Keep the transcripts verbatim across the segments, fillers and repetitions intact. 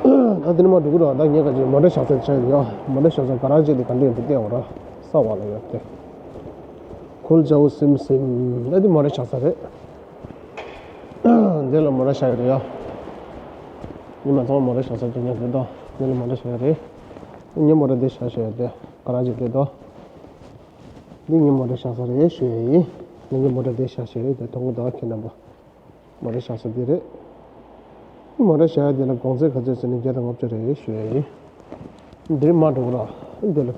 ད་དེ་ནས་མར་འགྲོ་གི་རེད། ད་ངས་ག་ཅིག་མོ་ཊ་བཞག་ས་ཆགས་ཡོད། མོ་ཊ་བཞག་ས་ག་རང་བྱས་ཏེ་ག་འདྲ་ཡོད་འདི་བལྟས་འོ་ར། ས་བ་ལ་ཡོད་དེ། ཁུལ་ཇའོ་སིམ་སིམ། ད་འདི་མོ་ཊ་བཞག་ས་རེད། འདི་ལ་མོ་ཊ་བཞག་ཡོད་རེད་ཡ། ཉི་མ་ཚང་མ་མོ་ཊ་བཞག་ས་ཅིག་ཉག་འདི་དང་འདི་ལ་མོ་ཊ་བཞག་ཡོད་རེད། ངའི་མོ་ཊ་འདི་བཞག་བཞག་ཡོད་དེ། ག་རང་བྱས་དེ་དང་། འདི་ངའི་མོ་ཊ་བཞག་ས་རེད་ཞུ་ཡ་ཡིན། ངའི་མོ་ཊ་འདི་བཞག་བཞག་ཡོད་དེ། མཐོང་གི་འདུག་ཁྱེད་རྣམ་པ། མོ་ཊ་བཞག་ས་འདི་རེད། མོ་ཊ་བཞག་ཡ་འདི་ལ་གོང་ཚད་ག་ཚོད་ཟེར་ན་བརྒྱ་དང་ལྔ་བཅུ་རེད་ཞུ་ཡ་ཡིན། འདིར་མ་འགྲོ་ར། འདི་ལ།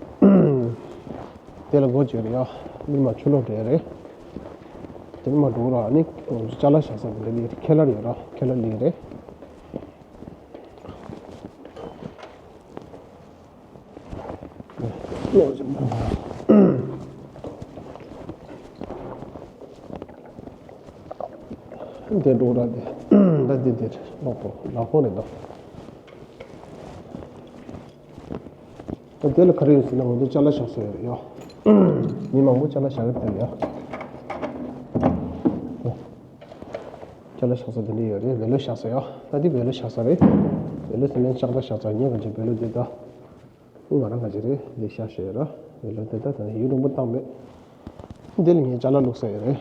འདི་ལ་སྒོ་བརྒྱབ་རེད་ཡ། འདིར་མ་ཆུ་ལོག་རེད་རེད། འདིར་མ་འགྲོ་ར། ནི་ཅ་ལག་བཞག་ས་འདི་ལ་ལི་ཁེ་ལར་ཡོད་ར། ཁེ་ལར་ལི་རེད། འདི་འགྲོ་ར་འདི། ད་འདི་འདིར་ལོག་པོ་ལག་ཁོང་རེད་འདུག་ད་དེ་ལ་ག་རེ་ཡོད་ཟེར་ན། ང་ཚོ་ཅ་ལག་བཞག་ས་ཡོད་རེད་ཡ། མི་མང་པོ་ཅ་ལག་བཞག་ཡོད་དེ་ཡ། ཅ་ལག་བཞག་ས་དེ་འདྲ་ཡོད་རེད། བེ་ལོ་བཞག་ས་ཡ། ད་འདི་བེ་ལོ་བཞག་ས་རེད། བེ་ལོ་ཟེར་ན་ལྕགས་རྟ་བཞག་ས། ངས་ག་ཅིག་བེ་ལོ་འདི་ད། ང་རང་ག་ཅིག་རེད། འདི་བཞག་ས་ཡོད་ར། བེ་ལོ་འདི་ད་ད་ཡུན་རིང་པོ་བཏང་མེད། འདི་ལ་ངས་ཅ་ལག་བླུགས་ས་ཡོད་རེད།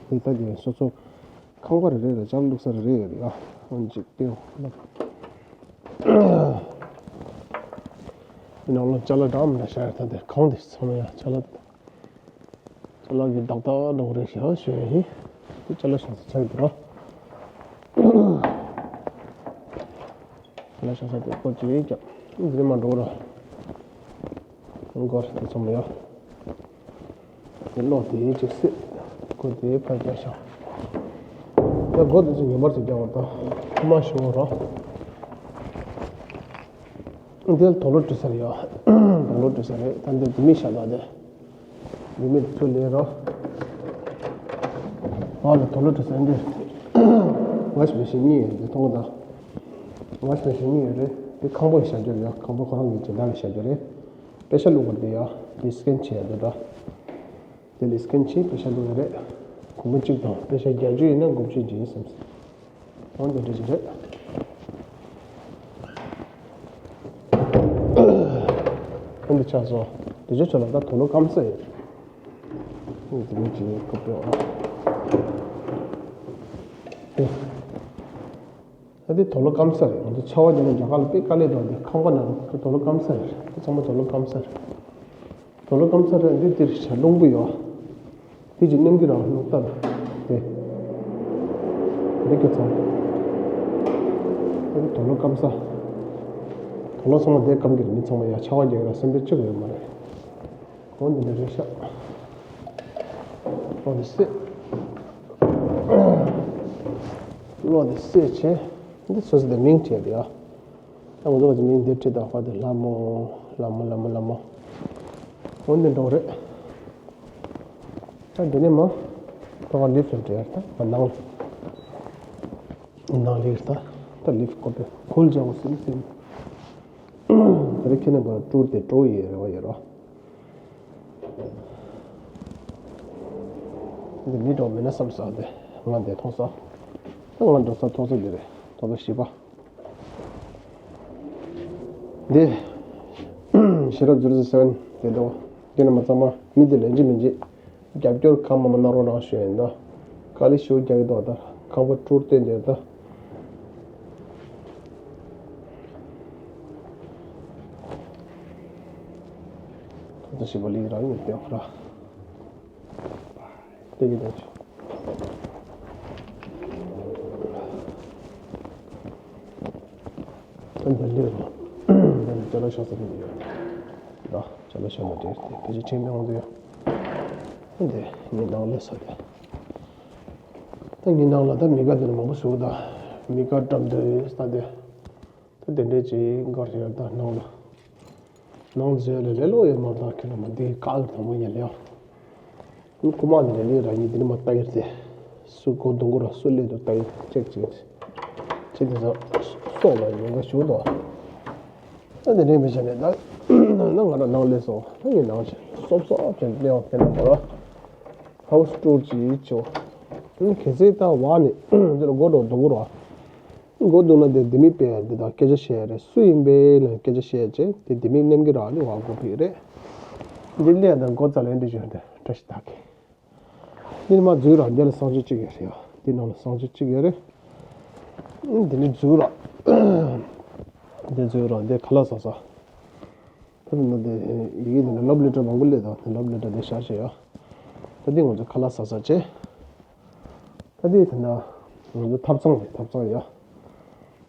འདི་ད་འདི་སོ་སོ། ཁང་པ་རེ་རེ་ལ་ཅ་ལག་བླུགས་ས་རེ་རེ་ཡོད་རེད་ཡ། འོན་ཅིག་སྟེའུ་ལབ། ནང་ལ་ཅ་ལག་འདྲ་མི་འདྲ་བཞག་ཡ། ད་དེ་གང་དེ་ཚང་མ་ཡ་ཅ་ལག་ཅ་ལག་གི་བདག་རྟགས་འདྲ་བོ་རེ་བཞག་ཞུ་ཡ་ཡིན། དེ་ཅ་ལག་བཞག་ས་ཆགས་ཀྱི་འདུག་ཅ་ལག་བཞག་ས་དེ་སྐོར་ཅིག་ཀྱང་འདིར་མ་འགྲོ་ར། སྒོར་དེ་ཚང་མ་ཡ། དེ་ལོག་དེ་ཅིག་སྲིད། སྒོ་དེ་ཕར་རྒྱག་བཞག་ད་སྒོ་དེ་ཚོ་ངེས་པར་དུ་རྒྱག་པ་དང་། ཁུག་མ་ཤོར་རོགས། འདི་ལ་དུག་ལོག་བྲི་ས་རེད་ཡ། དུག་ལོག་བྲི་ས་རེད། ད་འདི་འདི་མི་ཤ་ད་དེ། འདི་མི་དེ་ཚོ་ལས་རོགས། ང་ལ་དུག་ལོག་བྲི་ས་འདི། ཝ་ཤིང་མེ་ཤིན་གཉིས་ཡོད། འདི་མཐོང་གི་ད། ཝ་ཤིང་མེ་ཤིན་གཉིས་ཡོད་རེད། འདི་ཁང་པ་ཡི་བཞག་རྒྱུ་རེད་ཡ། ཁང་པ་ཁོ་རང་གི་སྦྱིན་བདག་གི་བཞག་རྒྱུ་རེད། པེ་ཤ་བླུགས་པ་འདི་ཡ། འདི་སི་ཀེན་བྱེད་ཡ་འདི་འདྲ། དེ་ལས་སི་ཀེན་བྱས་པེ་ཤ་བླུགས་ཡ་རེད། གོང་མ་གཅིག་དང་པེ་ཤ་བརྒྱད་ཅུ་ཡིན་ན་དགུ་བཅུ་ཡིན་བསམ། འོ་འདི་འདྲ་ཞིག་རེད། འོ་འདི་ཆགས་སོང་། དེ་ཚོ་ཚོ་ལ་ད་དུག་ལོག་སྐམ་ས་ཡོད། འོ་འདི་མི་གཅིག་ཡོད་ཁོ་པེ་འོ། ཨེ། ད་དེ་དུག་ལོག་སྐམ་ས་རེད། ང་ཚོ་ཆར་པ་བརྒྱབ་ན་རྒྱ་གར་ལ་དཔེ་དཀའ་ལས་འདུག་དེ་ཁང་པ་ནང་དུ་དུག་ལོག་སྐམ་ས་རེད། དེ་ཚང་མ་དུག་ལོག་སྐམ་ས་རེད། དུག་ལོག་སྐམ་ས་རེད། འདི་འདིར་བྱ་རླུང་བུ་ཡོད། དེ་ཅིག་མནན་གྱི་རང་རླུང་རྟ་དེ། འདི་གི་ཚང་། དེ་དུག་ལོག་སྐམ་ས། དུག་ལོག་ཚང་མ་དེ་སྐམ་གྱི་རེད། མི་ཚང་མ་ཡ་ཆར་པ་རྒྱག་གི་ར་སེམས་པ་སྐྱིད་པོ་ཡོད་མ་རེད། འོ་འདི་འདྲ་རེད་ཤག་འོ་འདི་སེ། བློ་འདི་སེ་བྱས། འདི་སོ་སོ་འདི་མིང་བྲིས་ཏེ་ཡ། ད་ང་ཚོ་བ་ཚོ་མིང་འདི་བྲིས་དང་། ཧ་འདི་ལྷ་མོ། ལྷ་མོ་ལྷ་མོ་ལྷ་མོ། འོ་འདི་འདྲ་བོ་རེད། ད་འདི་ནས་མ། ད་ག་ལིབ་སུ་བྲིས་ཡ། ད་ག་ནང་ལ། ནང་ལིབ་ད། ད་ལིབ་ཀོ་པེ་ཁོལ་ཇའོ་སིམ་སིམ། དེ་རིང་ཁྱེད་རྣམ་པ་ཊུར་དེ་འགྲོ་ཡི་རེ་བ་ཡོད་རོ། འདི་མི་འགྲོ་མེད་ན་བསམ་ས་དེ། ང་འདི་མཐོང་ས། ད་ང་འགྲོ་ས་མཐོང་ས་འདི་རེད། མཐོང་ས་བཞི་པ། འདི་ཤེས་རབ་ཛི་རོ་ཛི་རོ་སེ་བེན་དེ་འདུག་འདི་ནས་མ་ཚང་མ་མི་འདི་ལན་གཅིག་མིན་གཅིག་རྒྱབ་སྐྱོར་གང་མང་མང་གནང་རོགས་གནང་ཞུ་ཡིན་ད། དཀའ་ལས་ཞེ་པོ་རྒྱག་གི་འདུག་ད་ཁང་པ་ཊུར་སྟོན་འདིར་ད། ཁོ་ཚོ་ཞིག་པ་ལིག་རང་ཡོད་དེ་ཁོ་ར། སྟོན་གྱི་འདུག་ད་འདི་ལས་རོ། ད་ནི་ཅ་ལག་ཤོག་ས་ནི་ཡོད། ད་ཅ་ལག་ཤོག་མ་དེ་དེ་ཕལ་ཆེར་ཁྲིམས་མེད་དབང་དུ་ཡོད། ད་འདི་ངའི་ནང་ལས་ས་དེ། ད་ངའི་ནང་ལ་ད་མི་ག་འདི་ནི་མང་པོ་ཞིག་ད། མི་ག་འགྲམ་དུ་ཡོད་ས་དེ། ད་དེ་འདྲས་ཅིག་འགར་ཡོད་ད་ནང་ལ། ནང་ཟེར་ལ་ལེ་ལོ་ཡོད་མ་ད་ཁྱེད་ལ་མ་འདི་ཀ་གི་དང་པོ་ཉལ་ཡོད། ཁོ་མ་ནི་ལས་ར་ཡིན་འདི་ནི་མ་ལྟ་ཡིར་ཏེ། སུ་གོ་དུང་གོ་ར་སུ་ལས་དུ་ལྟ་ཡིར་ཅེག་ཅེག་ཅེ་དེ་ཚོ་སོགས་ལ་ཡོང་ག་ཞུ་དོ། ད་དེ་འདྲའི་མི་བྱ་ནས་ད་ན་ང་ར་ནང་ལས་སོ་ད་ཡིན་ནང་ཞིག་སོབ་སོབ་ཅན་ལེའོ་ཕན་ན་གོ་ར། ཧའུ་སི་ཊུར་ཅིག་ཆོ། གལ་སྲིད་ད་བ་ནི་འདི་ལ་གོ་འགྲོ་དུང་གོ་ར། མགོ་བཏུགས་ན་དེ་ལྡེ་མིག་དཔེ་འདི་དང་སྐད་ཆ་བཤད་རེད། སུ་ཡིན་པས་ལ་སྐད་ཆ་བཤད་བྱས་དེ་ལྡེ་མིག་མནན་གྱི་རག་ནི་བ་མགོ་ཕིག་རེད། འདི་ལས་དང་མགོ་རྩ་ལས་འདི་བྱོན་དེ་བཀྲ་ཤིས་རྟགས་གི། འདི་ནི་མ་འཛུལ་ར། འདི་ལ་གསང་སྤྱོད་གཅིག་ཡོད་རེད་ཡ། འདི་ནང་ལ་གསང་སྤྱོད་གཅིག་ཡོད་རེད། འདི་ནི་འཛུལ་ར། འདི་འཛུལ་ར། འདི་ཁ་ལག་ཟ་ས། ད་ནི་འདི་ཡི་གེ་འདི་ནི་ལབ་ལེ་ཊར་མང་པོ་སླེབས་དང་ལབ་ལེ་ཊར་འདི་བཞག་བྱས་ཡ། ད་འདི་ང་ཚོ་ཁ་ལག་ཟ་ས་བྱས། ད་འདི་ད་ནི་ང་ཚོ་ཐབ་ཚང་རེད། ཐབ་ཚང་ཡ།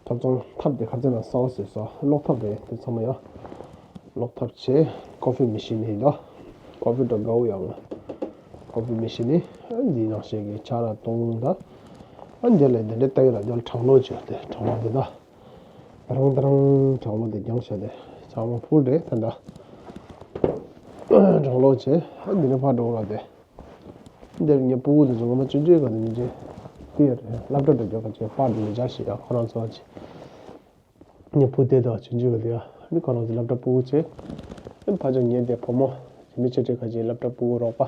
ཐབ་ཚང་ཐབ་དེ་ཁ་ཚན་ལ་ས་བ་ཟེར་ས་གློག་ཐབ་རེད། དེ་ཚང་མ་ཡ། གློག་ཐབ་བྱས། ཀོ་ཧྥི་མི་ཤིན་ཡིན་ད། ཀོ་ཧྥི་འགྲོ་དགའ་བོ་ཡང་། ཀོ་ཧྥི་མི་ཤིན་ནི་འདི་ནང་བཞིན་གྱི་ཆ་ར་གཏོང་ད། ཨ་འདི་ལས་འདི་འདྲ་ལྟ་གི་ར། འདི་ལ་གྲང་གློག་བྱས་ཏེ་གྲང་གློག་འདི་ད། རང་དང་གྲང་གློག་འདི་རྒྱང་བྱས་ཏེ་ཚང་མ་ཕུལ་རེད་ད་ད། གྲང་གློག་བྱས། ཨ་འདི་ནས་ཕར་འགྲོ་ར་དེ། འདིར་ངའི་སྤུ་གུ་དེ་ཚོ་ངོ་མ་ཆུང་ཆུང་ག་དེ་ཉིན་བྱས། དེ་སློབ་གྲྭ་དུ་རྒྱག་ག་བྱས་པར་དེ་ནས་སྦྱར་ཞིག་ཡ། ཁོ་རང་ཚོ་ཅི། ངའི་བུ་དེ་དང་ཆུང་ཆུང་གི་དེ་ཡ། ཨ་ནི་ཁོ་རང་ཚོ་སློབ་གྲྭ་སྤུ་གུ་བྱས། ཨ་ནི་ཕ་ཆོས་ངའི་དེ་བུ་མོ་རྒྱ་མི་ཆེ་གྲས་ཁ་ཅིག་སློབ་གྲྭ་སྤུ་གུ་རོགས་པ།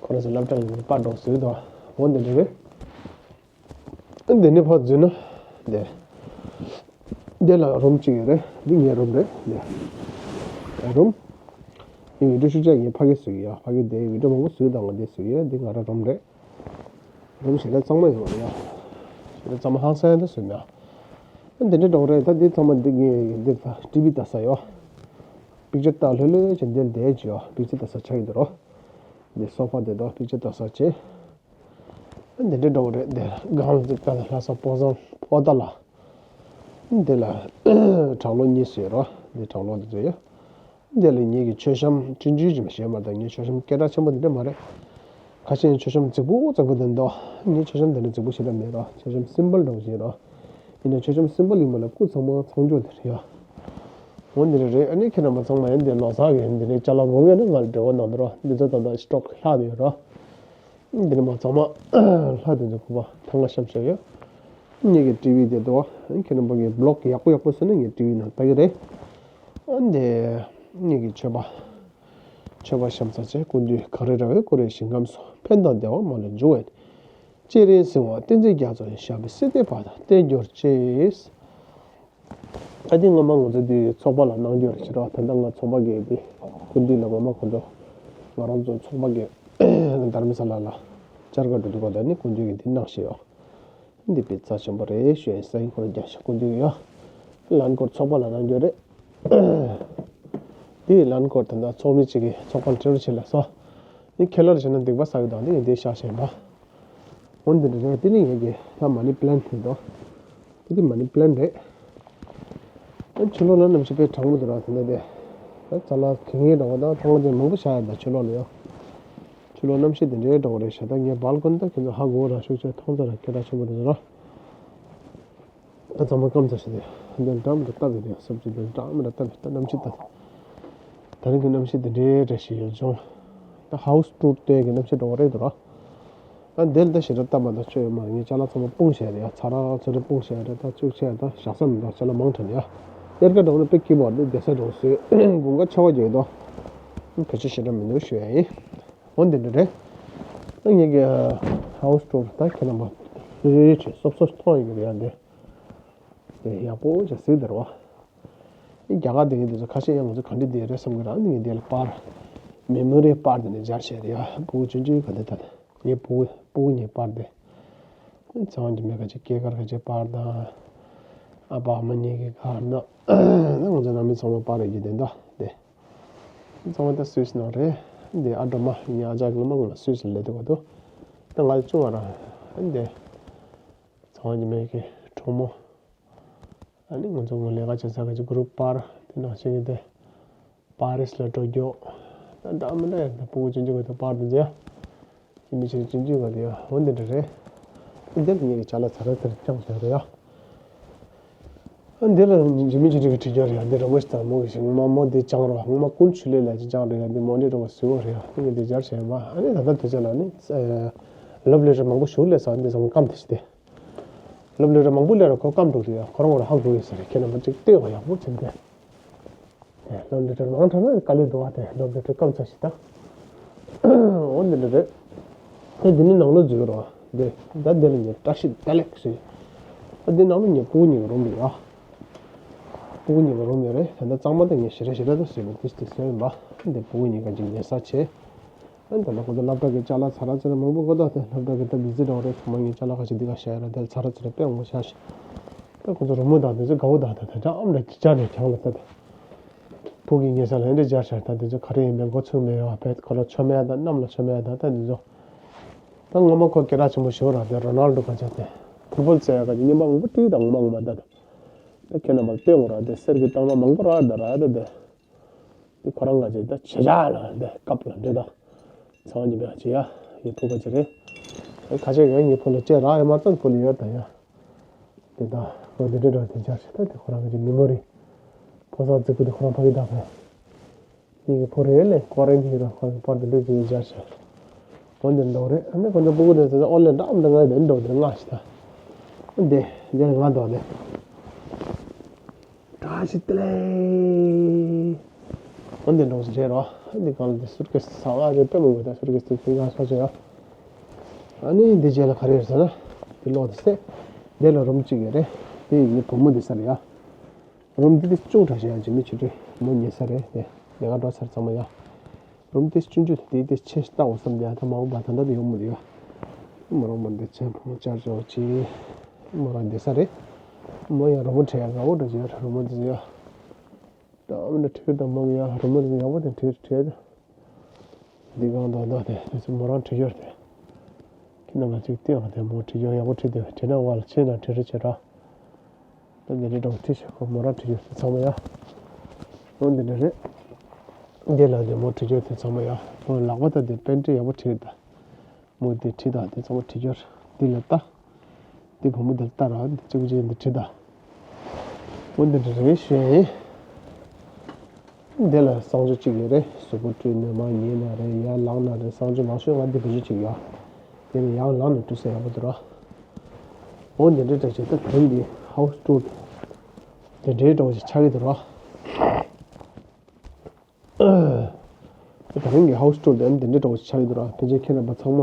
ཁོ་རང་ཚོ་སློབ་གྲྭ་ནས་པར་འགྲོ་ཟེར་དང་འོ་འདི་འདྲ་རེད། ཨ་འདི་ནས་ཕར་འཛུལ་ན་འདི། འདི་ལ་རུམ་གཅིག་ཡོད་རེད། འདི་ངའི་རུམ་རེད། འདི་རུམ། ངའི་བི་ཌིའོ་ཤུ་ཅག་ངའི་ཕ་གི་བཟོས་ཡ། ཕ་གི་དེ་བི་ཌིའོ་མང་པོ་བཟོས་དང་ང་འདི་བཟོས་ཡ། འདི་ང་རང་རུམ་རེད། རུམ་ཞེ་དྲག་གཙང་མ་ཡོད་རེད་ཡ། ཞེ་དྲག་གཙང་མ་ཧང་སང་དུ་བཟོས་མེད། ཨ་འདི་འདྲ་འགྲོ་རེད། ད་འདི་ཚང་མ་འདི་ངའི་འདི་ད་ཊི་ཝི་ལྟ་ས་ཡོད། པིག་ཅར་ལྟ་ལྷོད་ལྷོད་བྱས་འདིར་བསྡད་ཀྱི་ཡོད། པིག་ཅར་ལྟ་ས་ཆགས་ཡོད་དོ། འདི་སོ་ཕ་དེ་དང་པིག་ཅར་ལྟ་ས་བྱས། འདི་འདྲ་འགྲོ་གི་རེད། འདི་སྒང་ལ་ཅིག་ལྟ་ལྷ་ས་སྤོ་བཟང་པོ་ཏཱ་ལ། འདི་ལ་གྲང་གློག་གཉིས་བཟོས་རོ། འདི་གྲང་གློག་འདི་བཟོས་ཡོད། འདི་ལ་ངེད་ཀྱི་མཆོད་བཤམས་ཆུང་ཆུང་ཅིག་མ་བྱས་མ་རེད། ད་ངའི་མཆོད་བཤམས་སྐད་གྲགས་ཆེན་པོ་འདི་འདྲ་མ་རེད། ཁ་ཤས་མཆོད་བཤམས་རྫིག་པོ་རྫིག་པོ་འདི་འདུག་ངའི་མཆོད་བཤམས་འདི་འདྲ་རྫིག་པོ་ཞེ་དྲག་མེད་རོ། མཆོད་བཤམས་སིམ་པལ་འདྲ་བོ་ཞིག་རོ། ཡིན་ན་མཆོད་བཤམས་སིམ་པལ་ཡིན་པ་ལ་སྐུ་ཚང་མ་ཚང་འཇོག་འདི་རེད་ཡ། འོ་འདི་རེད་རེད། ཨ་ནི་ཁྱེད་རྣམ་པ་ཚང་མ་ཡང་འདི་ལོ་གསར་གྱི་འདི་ནས་ཅ་ལག་དགོས་ཡོད་ན་ང་ལ་འབྲེལ་བ་གནང་དང་རོ། འདི་ཚོ་ད་ལྟ་སི་ཊོག་ལྷག་ནས་ཡོད་རོ། འདི་ནས་མ་ཚང་མ་ལྷག་དེ་ཚོ་ཁུ་པ་ཐང་ང་བཤམས་བཞག་ཡོད། ངེད་ཀྱི་ཊི་ཝི་དེ་དོ། ཁྱེད་རྣམ་པ་གི་བི་ལོག་ཡག་པོ་ཡག་པོ་བཟོས་ན་ངས་ཊི་ཝི་ནང་ལྟ་གི་རེད། ཨ་འདི་ངེད་ཀྱི་མཆོད་པ། མཆོད་པ་བཤམས་ཚར་རྗེས་སྐུ་མདུན་གངས་རི་ར་བས་བསྐོར་བའི་ཞིང་ཁམས་སུ། ཕན་དང་བདེ་བ་མ་ལུས་འབྱུང་བའི་གནས། སྤྱན་རས་གཟིགས་དབང་བསྟན་འཛིན་རྒྱ་མཚོ་ཡི། ཞབས་པད་སྲིད་མཐའི་བར་དུ་བརྟན་གྱུར་ཅིག་ཨ་འདི་སྔོན་མ་ང་ཚོ་འདི་ཚོགས་པ་ལ་གནང་རྒྱུ་རེད་ཕྱི་རོགས། ད་ལྟ་ང་ཚོགས་པ་གི་འདི་སྐུ་མདུན་ལ་ངོ་མ་ཁོང་ཚོ་ང་རང་ཚོ་ཚོགས་པ་གི་དྷརྨ་ས་ལ་ལ་བཅར་ག་འགྲོ་དུས་ག་ད་ནི་སྐུ་མདུན་གྱི་འདི་གནང་ཞེས་ཡོད། འདི་དཔེ་རྩ་ཆེན་པོ་རེད་ཞུ་ཡ་ཡིན། ས་ཡིན་ཁོ་རང་རྒྱ་ཤ་སྐུ་མདུན་གྱི་ཡོད། ལན་སྐོར་ཚོགས་པ་ལ་གནང་རྒྱུ་རེད། འདི་ལན་སྐོར་ད་ལྟ་ཚོགས་མི་གཅིག་གིས་ཚོགས་པ་འབྲེལ་བ་བྱེད་ལ་སོ། འདི་ཁས་ལེན་བྱས་ན་སྡིག་པ་བསགས་ཡོད་དང་འདི་ཡིན་འདི་བཞག་བཞིན་པ། འོན་ཏེ་འདྲ་རེད། དེ་ནི་ངེད་ཀྱི་ད་མ་ནི་པི་ལན་དེ་དོ། དེ་དེ་མ་ནི་པི་ལན་རེད། ཨ་ཕྱི་ལོགས་ལ་གནམ་གཤིས་དཔེ་གྲང་མོ་འདུག་ར། དེ་འདྲ་དེ། ད་ཅ་ལག་གི་ངའི་འདྲ་བ་དང་ཐང་ཅན་མང་པོ་བཞག་ཡ་ད་ཕྱི་ལོགས་ལ་ཡོད། ཕྱི་ལོགས་གནམ་གཤིས་དེ་འདྲའི་འདྲ་བ་རེད་ཤག་ད་ངའི་སྦལ་ཀོ་ནི་ད་ཁྱེད་ཚོ་ཧ་གོ་ར་ཤུགས་ཆེ་མཐོང་ཚོད་ར་སྐད་གྲགས་ཆེན་པོ་རེད་ར། ད་ཚང་མ་སྐམ་ཚར་ཤག་དེ། འདི་འདྲ་མི་འདྲ་སྟབས་ཡོད་རེད། སོབ་ཅིག་འདི་འདྲ་མི་འདྲ་སྟབས་ཡོད། ད་གནམ་གཤིས་ད། ད་རིང་གི་གནམ་གཤིས་འདི་འདྲའི་རེ་ཞིག་ཡོད་བྱུང་། ད་ཧའུ་སི་ཊུར་དེ་གི་གནམ་གཤིས་འདྲ་བོ་རེད་འདུག་ར། ཨ་འདིར་ད་ཞེ་དྲག་སྟབས་མ་ད་ཆོས་ཡོད་མ་རེད། ངའི་ཅ་ལག་ཚང་མ་སྤུངས་བཞག་རེད་ཡ། ཚ་ར་ཚ་རེ་སྤུངས་བཞག་རེད། ད་ཅུག་ཆེ་ད་བཞག་ས་མི་འདུག་ཅ་ལག་མང་དྲགས་ཡ། གཡེར་ཁ་འདྲ་བོ་ནི་དཔེ་སྐྱིད་པོ་རེད། བསྡད་ས་འདྲ་བོ་བཟོས་དགུན་ཁ་ཆེ་བ་རྒྱག་དོ། བེད་སྤྱོད་ཞེ་དྲག་མི་འདུག་ཞུ་ཡ་ཡིན། འོ་འདི་འདྲ་རེད། ད་ངེད་ཀྱི་ཧའུ་སི་ཊུར་ད་ཁྱེད་རྣམ་པ་ལྷོད་ལྷོད་བྱས་སོབ་སོབ་མཐོང་ཡོང་གི་རེད་ཡ། འདི་དེ་ཡག་པོ་བྱས་གཟིགས་དེ་རེད་བ། རྒྱ་གར་སྡོད་མཁན་དེ་ཚོ་ཁ་ཤས་ཡང་ང་ཚོ་ག་འདྲ་བསྡད་རེད་བསམ་གི་རེད། ཨ་ནི་ངས་འདི་ལ་པར་མེ་མོ་རི་པར་དེ་ནས་སྦྱར་བྱས་རེད་ཡ། སྤུ་གུ་ཆུང་ཆུང་ག་འདྲ་ད་ངའི་སྤུ་གུ་སྤུ་གུ་ངའི་པར་དེ། ཚེ་དབང་འཇིགས་མེད་ཁ་ཆེ་སྐྱེས་སྐར་ཁ་ཆེ་པར་དང་། ཨ་ཕ་ཨ་མ་གཉིས་ཀྱི་ཁ་ན། ང་ཚོ་ནང་མི་ཚང་མ་པར་རེད་ཀྱི་དེ་འདྲ་དེ། ཚང་མ་ད་སུད་སི་ནང་རེད། འདི་ཨ་སྒྲོལ་མ་ཡིན་ཨ་ཅག་གི་ལོ་མ་ང་ལ་སུད་སི་ལས་དུ་ག་དུ། ད་ང་ལ་ཅུང་ང་རང་འདི། ཚང་མ་ཉི་མའི་གི་གྲོགས་མོ། ཨ་ནི་ང་ཚོ་ངོ་ལས་ཀ་བྱེད་ས་གི་གུ་རུབ་པར་དེ་ནང་བཞིན་གི་དེ། པ་རིས་ལ་འགྲོ་རྒྱུ། ད་འདྲ་མི་འདྲ་ཡང་ད་སྤུ་གུ་ཆུང་ཆུང་གི་དེ་པར་དེ་མཛད། ཡིན་མི་ཆེ་ཆུང་ཆུང་གི་དེ་ཡང་འོ་འདི་འདྲ་རེད། འདི་ལ་ངེད་ཀྱི་ཅ་ལག་ཚ་ར་ཚ་ར་རྐྱང་བྱས་རེད་ཡ། འདི་ལ་འཇིགས་མེད་ཅི་འདྲ་གི་བྲིས་རྒྱུ་རེད་ཡ། འདི་རིན་པོ་ཆེ་དང་མོ་གི་ཞིག་ངོ་མ་མོ་འདི་ཅང་རོ། ངོ་མ་ཀུན་ཆུ་ལས་ལ་ཅི་ཅང་རེད་ཡ། འདི་མོ་འདི་རོ་བ་སུ་བོ་རེད་ཡ། འདི་ངས་འདི་སྦྱར་བྱས་མ། ཨ་ནི་ད་ལྟ་དུས་ཚོད་ལ་ནི་ལབ་ལེ་རེ་མང་པོ་ཞུ་ལས་ས་འདི་ཚང་མ་སྐམ་དེ་ཞིག་སྟེ། ལབ་ལེ་རེ་མང་པོ་ལས་ར་ཁོ་སྐམ་འགྲོ་དུས་ཡ་ཁོ་རང་ངོ་ར་ཧ་གོ་ཡོད་ས་རེད། ཁྱེད་རྣམ་པ་ཅིག་ལྟོས་བ་ཡག་པོ་བྱས་ཏེ། ལོ་འདི་འདྲ་མང་དྲགས་ན་དཀའ་ལས་འདུག་བ། དེ་ལོ་འདི་འདྲ་སྐམ་ཚ་ཞིག་ད། འོ་འདི་འདྲ་རེད། དེ་འདི་ནི་ནང་ལོགས་འཛུལ་རོགས། འདི་ད་འདི་ལ་ངས་བཀྲ་ཤིས་བདེ་ལེགས་ཞུ། ཨ་འདི་ནང་ལ་ངའི་སྤུ་གུ་གཉིས་ཀྱི་རུམ་རེད་ཡ། སྤུ་གུ་གཉིས་ཀྱི་རུམ་ཡོད་རེད། ད་ལྟ་གཙང་མ་ད་ངས་ཞེ་དྲག་ཞེ་དྲག་ད་བཟོས་པ་ཏིས་ཏིས་བཟོས་ཡིན་པ། འདི་སྤུ་གུ་གཉིས་ཀ་ཅིག་ཉལ་ས་བྱས། ཨ་ནི་ད་ལྟ་ཁོ་ཚོ་སློབ་གྲྭ་གི་ཅ་ལག་ཚ་ར་ཚ་ར་མང་པོ་གོ་ད། དེ་སློབ་གྲྭ་གི་ད་བི་ཛི་འགྲོ་རེད། ཚང་མ་ངའི་ཅ་ལག་ཁ་ཤས་འདི་ག་བཞག་ཡོད་ར། དེ་ཚ་ར་ཚ་ར་དཔེ་མང་པོ་བཞག་ཤག་ད་ཁོ་ཚོ་རི་མོ་དང་དེ་ཚོ་དགའ་པོ་དང་ད་དེ་འདྲ་ཨམ་ར་ཅི་ཅ་རེད་གྱང་ལ་ད། ཕུག་གི་ཉལ་ས་ལ་འདི་སྦྱར་ཤག་ད་དེ་ཚོ་ག་རེ་ཡིན་མིན་མགོ་ཚོས་མེད་ཡོད་པས། ཁོ་ལ་མཆོད་མེ་དང་གནམ་ལ་མཆོད་མེ་དང་ད་དེ་ཚོ། ད་སྔོན་མ་ཁོ་སྐད་གྲགས་ཆེན་པོ་ཞིག་ར། དེ་རོ་ནལ་ཌོ་ག་ཅག་དེ་ཕུཊ་བོལ་རྩེ་ཡག་ག་ཅིག་རྔན་པ་མང་པོ་སྤྲད་དང་མང་མ་ད། ད་ཁྱེད་རྣམ་པར་སྟོན་དགོས་ར། དེ་གསེར་གྱི་རྟགས་མ་མང་པོ་ར་ད་ར་ད་དེ། དེ་ཁོ་རང་ག་ཅིག་ད་བྱེད་བྱ་ལ་དེ་སྐབས་ལ་འདྲེ་དང་ཚང་གཉིས་པའི་ཅི་ཡ་ཡི་ཕུ་ག་ཅིག་རེད། ཁ་ཆེ་ག་ངའི་ཕུ་ལ་སྤྲད་ར་ཡ་མ་ཙམ་ཕུ་ལ་ཡོད་ད་ཡ། དེ་ད་ཁོ་དེ་འདྲེ་འདྲ་དེ་འཇར་ཞིག་ད་དེ་ཁོ་རང་ག་ཅིག་མི་མོ་རི། ཕོ་གསར་རྫིག་པོ་དེ་ཁོ་རང་ཕ་གི་ད་ཕེ། ཡིན་གྱི་ཕོ་རེ་ལས་ཀོ་རེན་གྱི་ར་ཁོ་པར་དུ་འདྲེ་གྱི་འཇར་ཞིག་འོན་ཏེ་འདོག་རེད། ཨ་ནི་ཁོ་ཚོ་སྤུ་གུ་དེ་ཚོ་ཨོ་ལེ་འདྲ་འདྲ་ང་དེ་འདོག་དེ་ང་ཞིག་ད། དེ་དེ་ང་འདོག་དེ། བཀྲ་ཤིས་བདེ་ལེགས། འོན་ཏེ་འགྲོ་ཟེར་རོ། འདི་གང་ལ་འདི་སུར་ཀེ་སི་ཟ་བ་རེད། དཔེ་མང་པོ་ད་སུར་ཀེ་སི་དེ་ང་ས་ཆ་ཡ། ཨ་ནི་འདི་རྗེས་ལ་ག་རེ་རེད་ཟེར་ན། འདི་ལོག་དེ་སེ། འདི་ལ་རུམ་གཅིག་ཡོད་རེད། དེ་ཡིན་བུ་མོ་འདི་ས་རེད་ཡ། རུམ་འདི་དེ་ཅུང་དྲག་ཤོས་ཡ་ཇི་མི་ཆུ་ཏྲི་མོ་ཉལ་ས་རེད་དེ། ལས་ཀ་འགྲོ་ཚར་ཚང་མ་ཡ། རུམ་དེ་ཆུང་ཆུང་དེ་དེ་ཆེ་ལྟ་བ་བསམ་དེ་ཡང་ད་མ་འོངས་པ་ད་ལྟ་དེ་ཡོང་མི་འདུག་ཡ། མོ་རང་མ་འདི་ཆེན་པོ་མོ་ཅར་ཅོ་ཅི། མོ་རང་འདི་ས་རེད། མོ་ཡང་རི་མོ་བྲིས་ཡ་དགའ་བོ་འདྲ་ཅིག་ཡོད་རི་མོ་འདི་ཚོ་ཡ། ད་མི་འདྲ་བྲིས་དང་མོ་ཡང་རི་མོ་འདི་ཚོ་ཡག་པོ་དེ་བྲིས་བྲིས། འདི་གང་དང་ད་དེ་དེ་ཚོ་མོ་རང་བྲིས་ཡོད་དེ། ཁྱེད་རྣམ་པ་ཅིག་བལྟས་ཨ། དེ་མོ་བྲིས་ཡོད་ཡག་པོ་བྲིས་དེ་བྲིས་ན་བ་ལ་ཆེ་ན་བྲིས་རེ་བྱེད་ར། ད་འདི་འདྲའི་འདྲ་བོ་ཁྲིད་ཤག་ཁོ་མོ་རང་ཁྲིད་ཡོད་ཚང་མ་ཡ། འོ་འདི་འདྲ་རེད། འདི་ལ་འདི་མོ་ཁྲིད་ཡོད་དེ་ཚང་མ་ཡ། འོ་ལག་པ་ད་འདི་པན་ཊི་ཡག་པོ་ཁྲིད་ད། མོ་འདི་ཁྲིད་ད་འདི་ཚང་མ་ཁྲིད་ཡོད། འདི་ལ་ལྟ། འདི་བུ་མོ་འདི་ལ་ལྟ་ར་འདི་གཅིག་གཅིག་འདི་ཁྲིད་ད། འོ་འདི་འདྲ་རེད་ཞུ་ཡ་ཡིན། འདི་ལ་གསང་སྤྱོད་གཅིག་ཡོད་རེད། གཟུགས་པོ་བཀྲུས་ནས་མར་ཉལ་ན་རེད། ཡར་ལངས་ན་རེད། གསང་སྤྱོད་མང་ཤོས་ང་འདི་བེད་སྤྱོད་བྱེད་ཀྱི་ཡོད། དེ་ནས་ཡར་ལངས་ནས་བཀྲུས་ས་ཡག་པོ་འདུག་ར། འོ་འདི་འདྲའི་འདྲ་བྱས་ད་དོན་འདི་ཧའུ་སི་ཊུར་དེ་འདྲའི་འདྲ་བོ་ཞིག་ཆགས་ཀྱི་འདུག་ར། ད་རིང་གི་ཧའུ་སི་ཊུར་དེ་འདི་འདྲའི་འདྲ་བོ་ཞིག་ཆགས་ཀྱི་འདུག་ར། ཕལ་ཆེར་ཁྱེད་རྣམ་པ་ཚང་མ་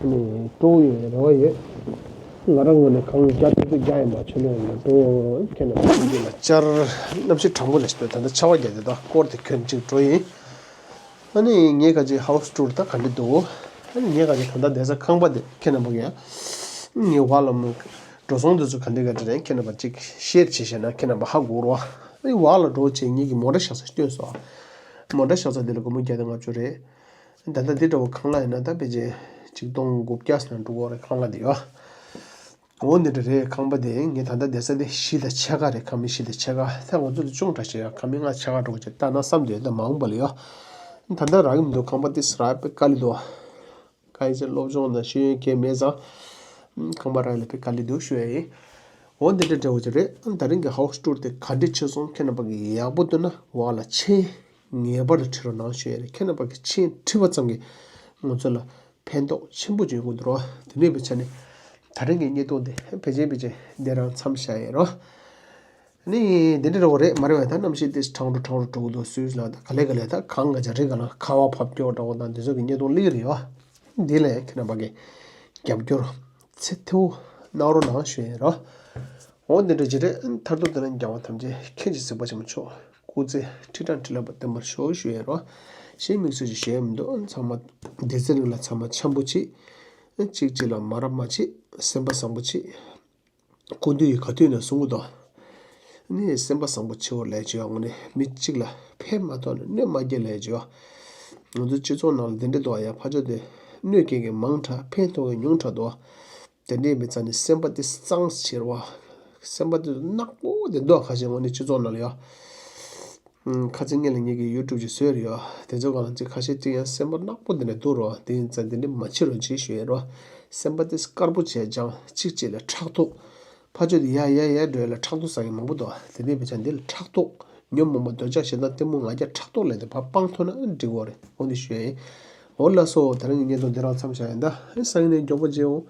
ནི་སྤྲོ་བོ་ཡོད་རེ་བ་ཡོད། ང་རང་ངོས་ནས་གང་རྒྱ་ཐུབ་ཐུབ་རྒྱག་ཡིན་པ་ཆོས་ལོས་ཡིན་པ་སྤྲོ་བོ་ཁྱེད་རྣམ་པ་ཚོ་འདི་ལ་བཅར། གནམ་གཤིས་གྲང་མོ་ལ་ཞིག་འདུག་ད་ལྟ་ཆར་པ་བརྒྱབ་དེ་ད་སྐོར་དེ་གྱོན་གཅིག་འགྲོ་ཡིན། ཨ་ནི་ངས་ག་ཅིག་ཧའུ་སི་ཊུར་ད་ག་འདྲ་འདུག་ཨ་ནི་ངས་ག་ཅིག་ད་ལྟ་བསྡད་ས་ཁང་པ་དེ་ཁྱེད་རྣམ་པ་གིས་ངའི་བར་ལ་མོ་འགྲོ་སོང་དེ་ཚོ་ག་འདྲ་ག་འདྲ་རེད་ཁྱེད་རྣམ་པ་ཅིག་ཤེར་བྱེད་ཤེས་ན་ཁྱེད་རྣམ་པ་ཧ་གོ་རོགས། ཨ་ནི་བར་ལ་འགྲོ་བྱས་ངེད་ཀྱི་མོ་ཊ་བཞག་ས་ཞིག་སྟོན་སོང་། མོ་ཊ་བཞག་ས་དེ་ལ་སྒོར་མོ་བརྒྱ་དང་ལྔ་བཅུ་རེད། ད་ལྟ་འདི་འདྲ་བོ་ཁང་གླ་ཡིན་ན་ད་ཕལ་ཆེར་ཆིག་སྟོང་དགུ་བརྒྱ་ཙམ་འགྲོ་གི་རེད་ཁང་གླ་དེ་ཡོད། འོ་འདི་འདྲ་རེད། ཁང་པ་དེ་ངས་ད་ལྟ་བསྡད་ས་དེ་བཞི་དང་ཕྱེད་ཀ་རེད། ཁང་མིག་བཞི་དང་ཕྱེད་ཀ་ད་ང་ཚོ་དེ་ཅུང་དྲག་ཤོས་ཡ། ཁང་མིག་ལྔ་ཕྱེད་ཀ་འགྲོ་གི་ད་ན་བསམ་དེ་ད་མ་འོངས་པ་ལ་ཡོད། ད་ལྟ་རག་གི་མི་འདུག་ཁང་པ་དེ་རག་པའི་དཀའ་ལས་འདུག་དཀའ་ཡི་ཚེ་སློབ་སྦྱོང་དང་ཤེས་ཡོན་གལ་མེད་ཙང་། ཁང་པ་རག་ལས་པའི་དཀའ་ལས་འདུག་ཞུ་ཡ་ཡིན། འོ་འདི་འདྲ་འདྲ་བོ་ཅིག་རེད། ད་རིང་གི་ཧའུ་སི་ཊུར་དེ་ག་འདྲ་བྱས་སོང་ཁྱེད་རྣམ་པ་གིས་ཡག་པོ་འདུག་ན་འོག་ལ་མཆན་ངེས་པར་དུ་བྲིས་རོགས་གནང་ཞུ་ཡ་རེད། ཁྱེད་རྣམ་པ་གིས་མཆན་བྲིས་པ་ཙམ་གྱིས་ང་ཚོ་ལ་ཕན་ཐོགས་ཆེན་པོ་ཅིག་ཡོང་གི་འདུག་རོ། དེ་འདྲ་ཡིན་པའི་ཆ་ནས་ད་རིང་གི་བརྙན་ཐུང་དེ་ཕལ་ཆེར་ཕལ་ཆེར་འདི་རང་མཚམས་བཞག་ཡ་རོ། ནི་འདི་འདྲ་རོ་རེད་མ་རེད་བས། ད་གནམ་གཤིས་དེ་གྲང་རུ་གྲང་རུ་འགྲོ་གི་འདུག་སུས་ལ་ད་ག་ལེ་ག་ལེ་ད་གང་ག་ཅག་རེད་ག་ལ་ཁ་བ་ཕབ་སྐྱོ་འདྲ་བོ་དང་འདི་ཚོ་གི་བརྙན་ཐུང་སླེབས་རེད་བ། འདི་ལ་ཁྱེད་རྣམ་པ་གིས་རྒྱབ་སྐྱོར་ཚད་མཐོ་པོ་གནང་རོགས་གནང་ཞུ་ཡ་རོ། འོ་འདི་འདྲ་ཅིག་རེད། མཐར་ཐུག་དེ་ལ་རྒྱལ་བ་ཐམས་ཅད་མཁྱེན་ཅིང་གཟིགས་པ་ཆེན་པོ་མཆོག་སྐུ་ཚེ་ཁྲི་ཕྲག་ཁྲི་ལ་བརྟན་པར་ཤོག་ཞུ་ཡ་རོ། གཞན་དམིགས་བསལ་ཅིག་ཞུ་ཡ་མི་འདུག་ཚང་མ་བདེ་ཚེ་རིང་ལ་ཚང་མ་འཆམ་པོ་བྱེད། གཅིག་གཅིག་ལ་མ་རབས་མ་བྱེད། སེམས་པ་བཟང་པོ་བྱེད། གོ་འདི་ཡི་ག་དུས་ནས་གསུང་གི་འདུག་ནི་སེམས་པ་བཟང་པོ་བྱེད་འོ་ལས་བྱེད་ཡ་དངོས་གནས་མི་གཅིག་ལ་ཕན་མ་ཐོགས་ནས་གནོད་མ་སྐྱེལ་ལས་བྱེད་ཡ། ང་ཚོའི་སྤྱི་ཚོགས་ནང་ལ་འདི་འདྲ་འདུག་ཡ། ཕ་ཆོས་དེ་གནོད་སྐྱེལ་མཁན་མང་དྲགས་ཕན་ཐོགས་མཁན་ཉུང་དྲགས་འདུག་དེ་འདྲའི་མི་ཚང་ནི་སེམས་པ་དེ་གཙང་སེལ་བ། སེམས་པ་དེ་ནག་པོ་དེ་འདུག་ཁ་ཤས་དངོས་གནས་སྤྱི་ཚོགས་ནང་ལ་ཡ། ཁ་ཚིག་སྔོན་ལ་ངེད་ཀྱིས་ཡུ་ཊུབ་ཅིག་བཟོས་རེད་ཡ། དེ་ཚོ་གང་ལ་ཅིག་ཁ་ཤས་ཅིག་ཡང་སེམས་པ་ནག་པོ་དེ་འདྲ་འདུག་རོ། དེ་ཡིན་ཙང་དེ་འདྲ་མ་བྱེད་རོགས་ཅེས་ཞུ་ཡ་རོ། སེམས་པ་དེ་དཀར་པོ་བྱས་ཀྱང་གཅིག་གཅིག་ལ་ཕྲག་དོག་ཕ་ཆོས་དེ་ཡ་ཡ་ཡ་འགྲོ་ཡ་ལ་ཕྲག་དོག་ཟ་མཁན་མང་པོ་འདུག་དེ་འདྲའི་བས་ཀྱང་འདི་ལ་ཕྲག་དོག་ཉོན་མོངས་པ་འདོད་ཆགས་ཞེ་སྡང་གཏི་མུག་ང་རྒྱལ་ཕྲག་དོག་ལས་དེ་ཕར་སྤང་ཐུབ་ན་འགྲིག་གོ་རེད། འོ་འདི་ཞུ་ཡ་ཡིན། འོ་ལགས་སོ། དེ་རིང་གི་བརྙན་ཐུང་འདི་རང་མཚམས་བཞག་ཡིན། ད་སང་ཉིན་ནས་མགྱོགས་པོ་མཇལ་འོང་།